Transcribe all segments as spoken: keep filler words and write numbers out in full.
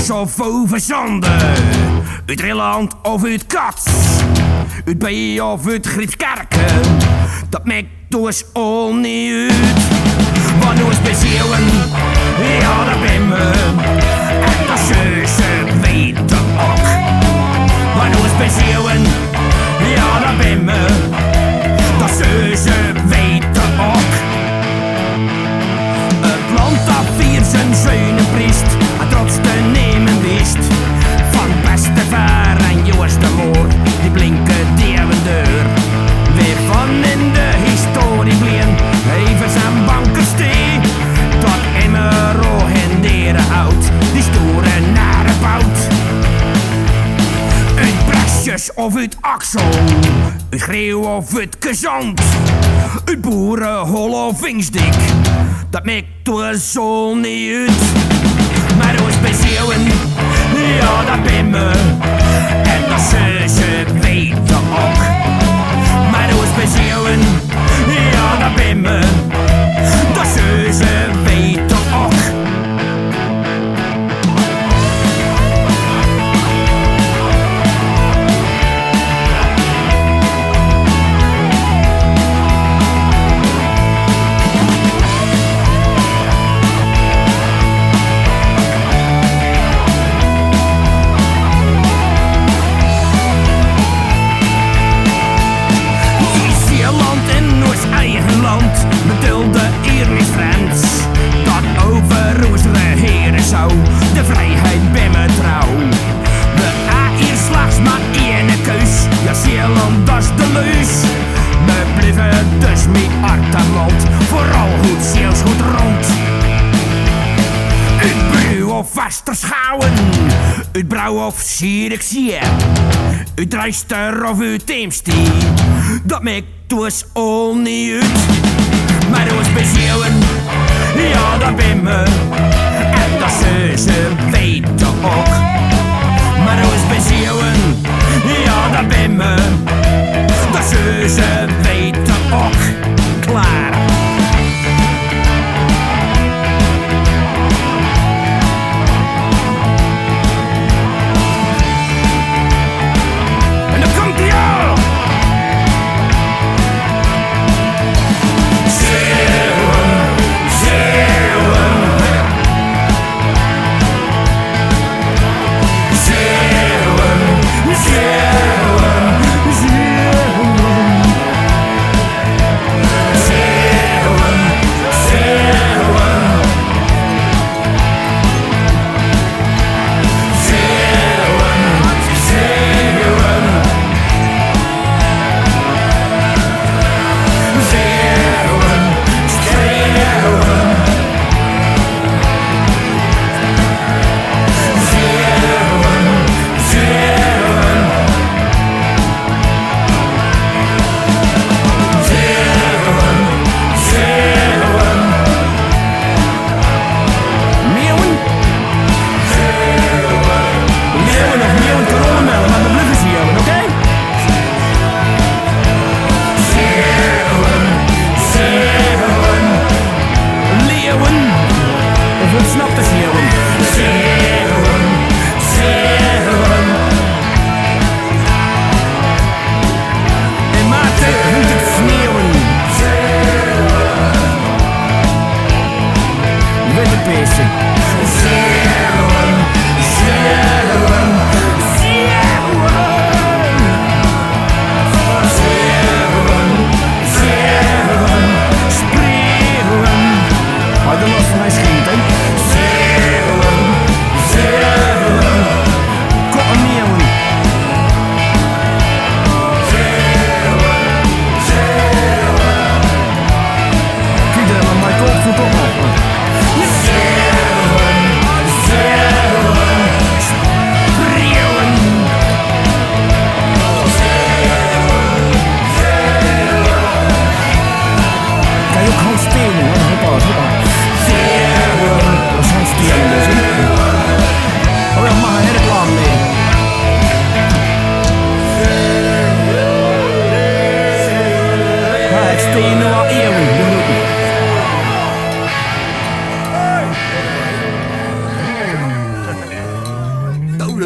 Of euver Zande, oet Rilland of oet Cats, oet Beej of oet Grieskerke, dat maak dus al neet oet. Want oes bezieuwen, jao, dat bin me. En dat zuus se weite ok. Want oes bezieuwen, jao, dat bin me. Dat zuus se weite ok. 't Land dat vier zien zeune priest, en trots te nemen wist. Van Beste Ver en Joost de Moor, die blinke dieven deur. Weer van in de historie blien, Evers en Bankerstee. Dat immer al hen dere oud, die stoere narepoot. Oet Bressjes of oet Axel, oet Greeuw of oet Kezand, oet Boerehol of Vingsdik, dat maak dus al neet oet. Maar oes bezieuwen, jao, dat bin me. En dat zuus se weite ok. Maar oes bezieuwen, jao, dat bin me. Dat zuus se weite ok. Zeeland in oes eige land, bedoelde ier neet frens. Dat euver oes regere zou, de vrijheid bin me trouw. We aa ier slags maar ene keus, jao, Zeeland, dat is de leus. We blieve dus mie achterland, vooral good Zeeuws, good rond. Oet Brugge of Westerschouwen, oet Brou of Zierikzee, oet Dreist of oet Eemstie, dat maak dus al neet oet. Maar oes bezieuwen, jao, dat bin me. En dat zuus se weite ok. Maar oes bezieuwen, jao, dat bin me. Dat zuus se weite ok. Klaar. En dan komt ie al. Zeeuwen, Zeeuwen.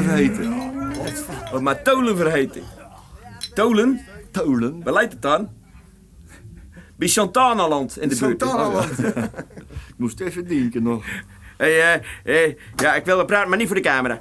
Vergeten. Wat maar Tolen vergeten. Tolen? Tolen? Waar lijkt het dan? Bij Santanaland in de buurt. Santanaland. Ik moest even denken nog. Hey, eh, hey, ja, ik wil wel praten, maar niet voor de camera.